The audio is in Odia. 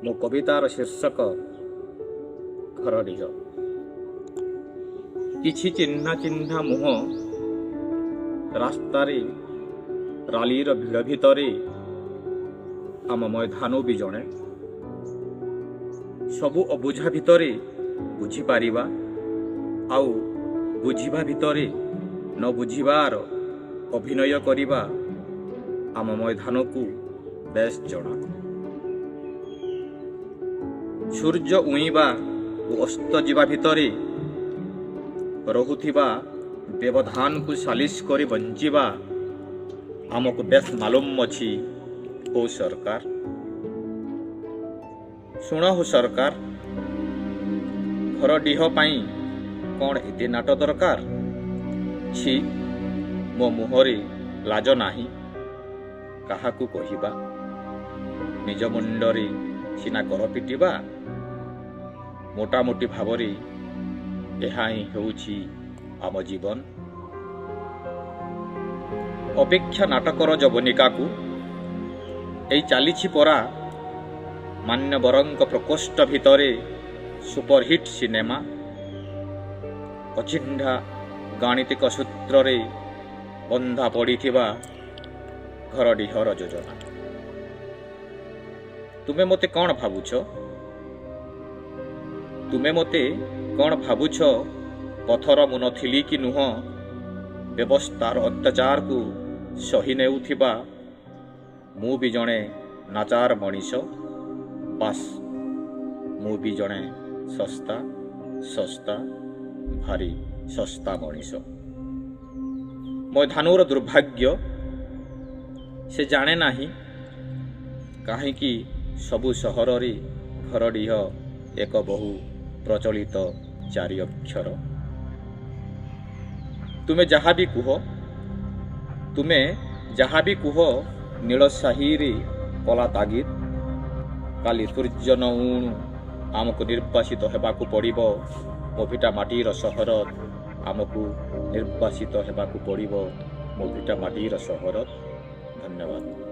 ମୋ କବିତାର ଶୀର୍ଷକ ଘରଡିହ। କିଛି ଚିହ୍ନା ଚିହ୍ନା ମୁହଁ ରାସ୍ତାରେ ରାଲିର ଭିଡ଼ ଭିତରେ ଆମ ମୈଦାନୁ ବି ଜଣେ। ସବୁ ଅବୁଝା ଭିତରେ ବୁଝିପାରିବା ଆଉ ବୁଝିବା ଭିତରେ ନ ବୁଝିବାର ଅଭିନୟ କରିବା ଆମ ମୈଦାନକୁ ବେଶ ଜଣା। ସୂର୍ଯ୍ୟ ଉଇଁବା ଓ ଅସ୍ତ ଯିବା ଭିତରେ ରହୁଥିବା ବ୍ୟବଧାନକୁ ସାଲିସ କରି ବଞ୍ଚିବା ଆମକୁ ବେଶ ମାଲୁମ ଅଛି। ହୋ ସରକାର, ଶୁଣ ହୋ ସରକାର, ଘରଡିହ ପାଇଁ କ'ଣ ଏତେ ନାଟ ଦରକାର? ଛି, ମୋ ମୁହଁରେ ଲାଜ ନାହିଁ, କାହାକୁ କହିବା? ନିଜ ମୁଣ୍ଡରେ ସିନା କର ପିଟିବା। ମୋଟାମୋଟି ଭାବରେ ଏହା ହିଁ ହେଉଛି ଆମ ଜୀବନ। ଅପେକ୍ଷା ନାଟକର ଯବନିକାକୁ ଏଇ ଚାଲିଛି ପରା ମାନ୍ୟବରଙ୍କ ପ୍ରକୋଷ୍ଠ ଭିତରେ ସୁପରହିଟ୍ ସିନେମା। ଅଚିହ୍ନା ଗାଣିତିକ ସୂତ୍ରରେ ବନ୍ଧା ପଡ଼ିଥିବା ଘରଡିହର ଯୋଜନା। ତୁମେ ମୋତେ କ'ଣ ଭାବୁଛ? ତୁମେ ମୋତେ କ'ଣ ଭାବୁଛ? ପଥର ମୁଁ ନଥିଲି କି ନୁହଁ? ବ୍ୟବସ୍ଥାର ଅତ୍ୟାଚାରକୁ ସହି ନେଉଥିବା ମୁଁ ବି ଜଣେ ନାଚାର ମଣିଷ। ବାସ୍, ମୁଁ ବି ଜଣେ ଶସ୍ତା ଶସ୍ତା ଭାରି ଶସ୍ତା ମଣିଷ। ମୋ ଧାନୁର ଦୁର୍ଭାଗ୍ୟ, ସେ ଜାଣେ ନାହିଁ କାହିଁକି ସବୁ ସହରରେ ଘରଡିହ ଏକ ବହୁ ପ୍ରଚଳିତ ଚାରି ଅକ୍ଷର। ତୁମେ ଯାହା ବି କୁହ, ତୁମେ ଯାହା ବି କୁହ, ନୀଳସାହିରେ କଲା ତାଗିଦ। କାଲି ସୂର୍ଯ୍ୟ ନ ଉଣୁ ଆମକୁ ନିର୍ବାସିତ ହେବାକୁ ପଡ଼ିବ। ମୋ ଭିଟା ମାଟିର ସହର, ଆମକୁ ନିର୍ବାସିତ ହେବାକୁ ପଡ଼ିବ ମୋ ଭିଟା ମାଟିର ସହର। ଧନ୍ୟବାଦ।